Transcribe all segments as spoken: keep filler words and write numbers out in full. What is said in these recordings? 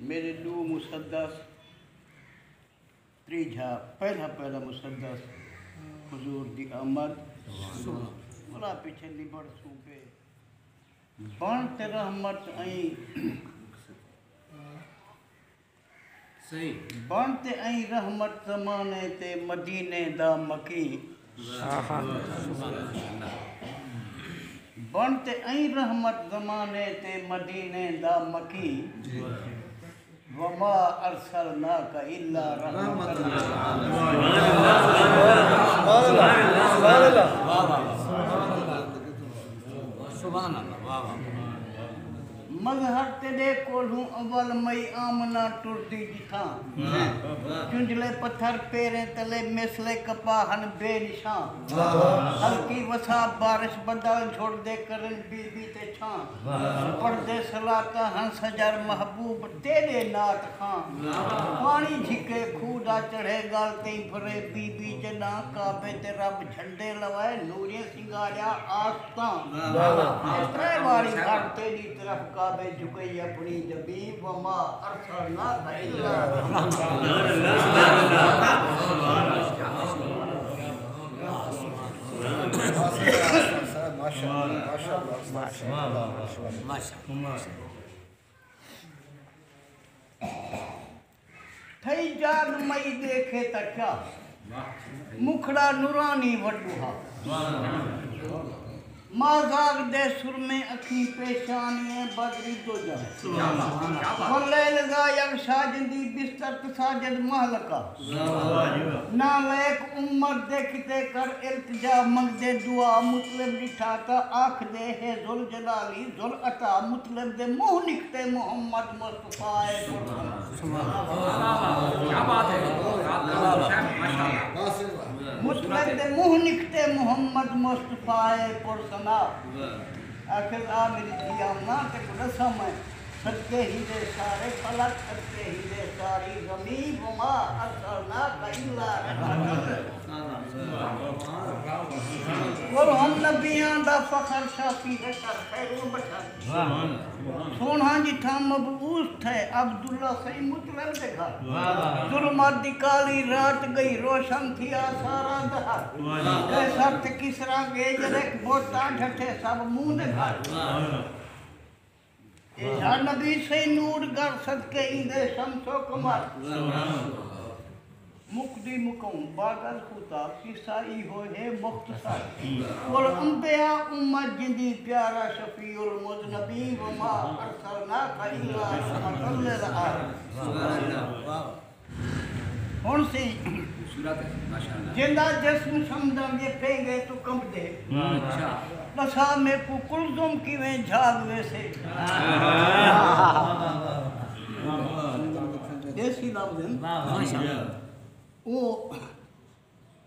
میݙے ݙو مسدس، تریجھا پہلا پہلا مسدس، حضور دی آمد، ولا پچھے نبڑ سوں پے۔ بݨ تے رحمت ایں، بݨ تے ایں رحمت زمانے تے، مدینے دا مکیں۔ بݨ تے ایں رحمت زمانے تے، مدینے دا مکیں۔ وما ارسلناک الا رحمۃ للعالمین۔ مظہر تیݙے کولھوں اول مئی، آمنہ ٹردی ݙٹھاں۔ چنجلے پتھر پیریں تلے، مثل کپاہ ہن بے نشاں۔ ہلکی وسا بارش بدل، جھڑدے کرن بی بی تے چھاں۔ پڑھدے صلاتاں ہن سجر، محبوب تیݙے نعت خواں۔ پاݨی جھکے کھوہ دا، چڑھے ڳل تئیں بھرے بی بی جݙاں۔ کعبے تے رب جھنڈے لوائے، نوریں سنگاریا آستاں۔ اے ترے واری گھر تیݙی طرف، کعبے جھکئی اپݨی جبیں۔ وما ارسلناک الا رحمۃ۔ تھئی جاڳ مئی ݙیکھے تاں کیا، مکھڑا نورانی وݙو ہا۔ مازاغ دے سرمے اکھیں، پیشانی ایں بدری دوجھا۔ واللیل اذا یغشی، جیندی بستر تے ساجد مہلکا۔ نالیک امت دے کیتے کر التجا، منگدے دعا مطلب ݙٹھا تاں آکھدے ہے ذوالجلالی ذوالعطا۔ مطلب دے منہ نکھتے محمد مصطفیٰ اے پرثنا۔ مطلب دے منہ نکھتے محمد مصطفیٰ اے پرثنا۔ آکھے آ میݙی دھی آمنہ، تیکوں ݙساں میں، صدقے ہیندے سارے فلک، صدقے ہیندے ساری زمین، وما ارسلناک الا رحمۃ۔ کولھوں نبیاں دا فخر، شافی دے کر خیروں بشر۔ سوہݨا جتھاں مبعوث تھئے، عبداللہ سئیں مطلب دے گھر۔ ظلمت دی کالی رات ڳئی، روشن تھیا سارا دہر۔ قیصر تے کسریٰ ڳئے جݙے، بتاں ڈھٹھے سب منہ دے گھر۔ اے یا نبی سئیں نور گر، صدقے ایندے شمس و قمر۔ مکدی مکوں باگل کتا، قصہ ایہو ہے مختصر۔ کل انبیاء امت جیندی، پیارا شفیع المذنبین، وما ارسلناک الا رحمۃ للعالمین۔ ہݨ سئیں، خوبصورت ہے، ماشاءاللہ۔ جیندا جسم سمدن دے پینگے توں کمبدے۔ اچھا۔ ݙسا میکوں کلثوم کیویں جھاڳ ویسے۔ دیسی لفظ ہن۔ ماشاءاللہ۔ او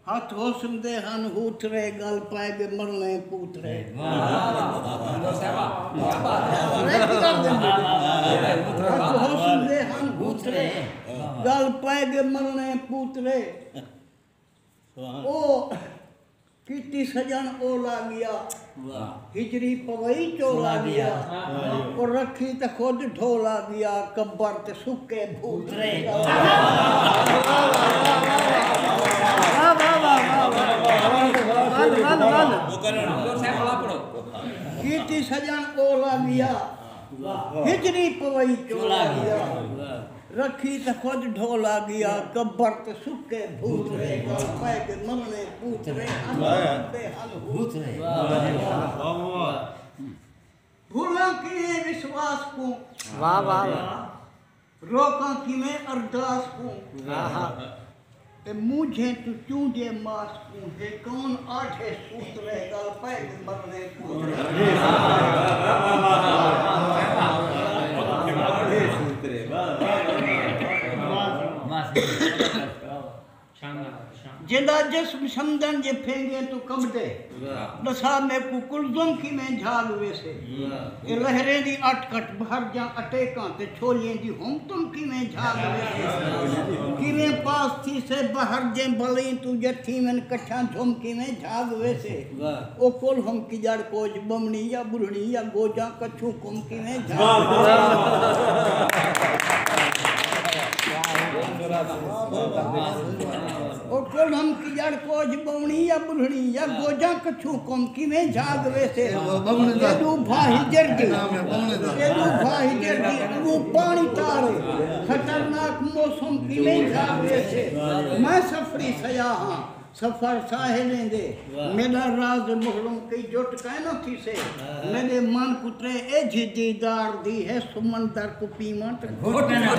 ہتھ حسن دے ہن ہوترے، ڳل پئے ڳئے مرݨے پوترے۔ ہتھ حسن دے ہن ہوترے، ڳل پئے ڳئے مرݨے پوترے۔ او کیتی سڄݨ اولا ڳیا، ہجری پوئی چولا ڳیا۔ او رکھی تے خود ڈھولا ڳیا، قبر تے سکے بھوترے۔ واہ، واہ، واہ، واہ، واہ۔ ول، ول، ول۔ کیتی سڄݨ اولا ڳیا، ہجری پوئی چولا ڳیا۔ رکھی تے خود ڈھولا ڳیا، قبر تے سکے بھوترے، ڳل پئے ڳئے مرݨے پوترے، انہاں تے ہن ہوترے۔ بھلاں کیویں وسواس کوں، واہ، واہ، واہ۔ روکاں کیویں ارداس کوں۔ آہا۔ تے مونجھیں توں چونجے ماس کوں، ہے کون آڈھے سوترے، ڳل پئے ڳئے مرݨے پوترے۔ جیندا جسم سمدن دے پینگے توں کمبدے۔ واہ۔ ݙسا میکوں کلثوم کیویں جھاڳ ویسے۔ واہ۔ اے لہریں دی اٹ کٹ بھر جاں اٹیکاں تے چھولیں دی ہم تم کیویں جھاڳ ویسے۔ کیویں پاس تھیسے بحر جیں بلیں توں، جتھیون کٹھاں جھم کیویں جھاڳ ویسے۔ واہ۔ او کلثوم کیجڑ کوچ بمنی یا ٻرھݨی یا گوجاں کچھوں کم کیویں جھاڳ ویسے۔ واہ، واہ، واہ۔ ہم کیجڑ کوچ بوݨی یا ٻلھݨی یا گوجاں کچھوں کم کیویں جھاگ ویسے۔ ایݙو بھا ہجر دی، ایݙو بھا ہجر دی اڳوں پاݨی تارے، خطرناک موسم کیویں جھاگ ویسے۔ میں سفری سیاح ہاں، سفر ساحلیں دے، میݙا راز محرم کئی جٹ کائناں تھیسے۔ میݙے من کوں ترے ایجھی دیدار دی ہے، سمندر کوں پیوݨ تے گھٹ نہ۔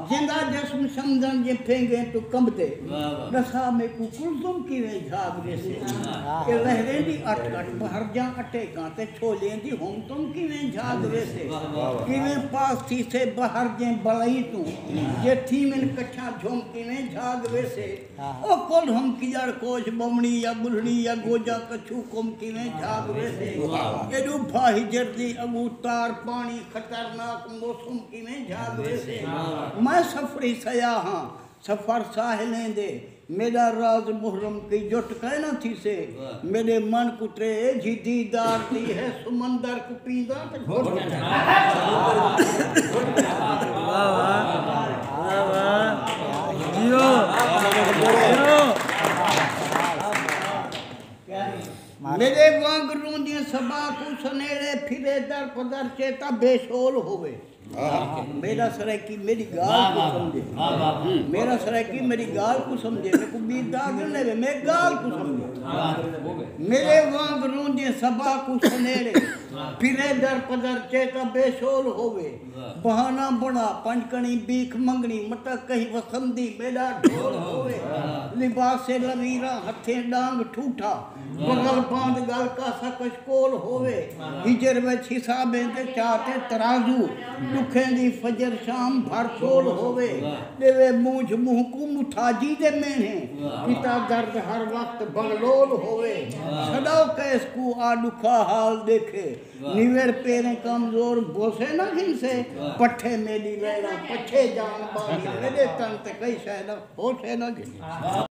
جیندا جسم سمدن جے پھینگیں توں کمبدے، ݙسا میکوں کلثوم کیویں جھاگ ویسے۔ اے لہریں دی اٹھ اٹھ بحر جاں اٹیکاں تے چھولیں دی ہم تم کیویں جھاگ ویسے۔ کیویں پاس تھیسے بحر جیں بلائیں توں، جے تھیون کچھاں جھم کیویں جھاگ ویسے۔ او کلہم کیجڑ کوچ بوݨی یا ٻلھݨی یا گوجاں کچھوں کم کیویں جھاگ ویسے۔ ایݙو بھا ہجر دی اڳوں تار پاݨی خطرناک موسم کیویں جھاگ ویسے۔ میں سفری سیاح ہاں، سفر ساحلیں دے، میݙا راز محرم کئی جٹ کائناں تھیسے۔ میݙے من کوں ترے ایجھی دیدار دی ہے، سمندر کوں پینداں تے گھٹ نہ۔ واہ واہ، واہ واہ۔ جیو، جیو۔ میݙے وانگ روندیں صبا کوں سنیڑے پھرے در پدر چیتا بے شول ہووے۔ میݙا سرائیکی میݙی ڳالھ کوں سمجھے۔ میݙا سرائیکی میݙی ڳالھ کوں سمجھے۔ میکوں ٻی داد نہ ݙیوے، میݙی ڳالھ کوں سمجھے۔ میݙے وانگ روندیں صبا کوں سنیڑے پھرے در پدر چیتا بے شول ہووے۔ بہانہ بݨا پنج کݨی بھیک منگݨی، متاں کہیں وسندی میݙا ڈھول ہووے۔ لباس لویراں ہتھیں ݙانگ ٹھوٹھا، بغل باندھ ڳل کاسا کشکول ہووے۔ ہجر وچ حسابیں دے چا تے ترازو، ݙکھیں دی فجر شام بھر تول ہووے۔ ݙیوے مونجھ منہ کوں متھاجی دے میݨے، کیتا درد ہر وقت بغلول ہووے۔ سݙاؤ قیس کوں آ ݙکھا حال ݙیکھے، نویر پیریں کمزور بوسے نہ گھنسے۔ پٹھے میݙی ویڑاں پچھے جان ٻاہر، میݙے تن تے کئی شئے دا ہوسے نہ گھنسے۔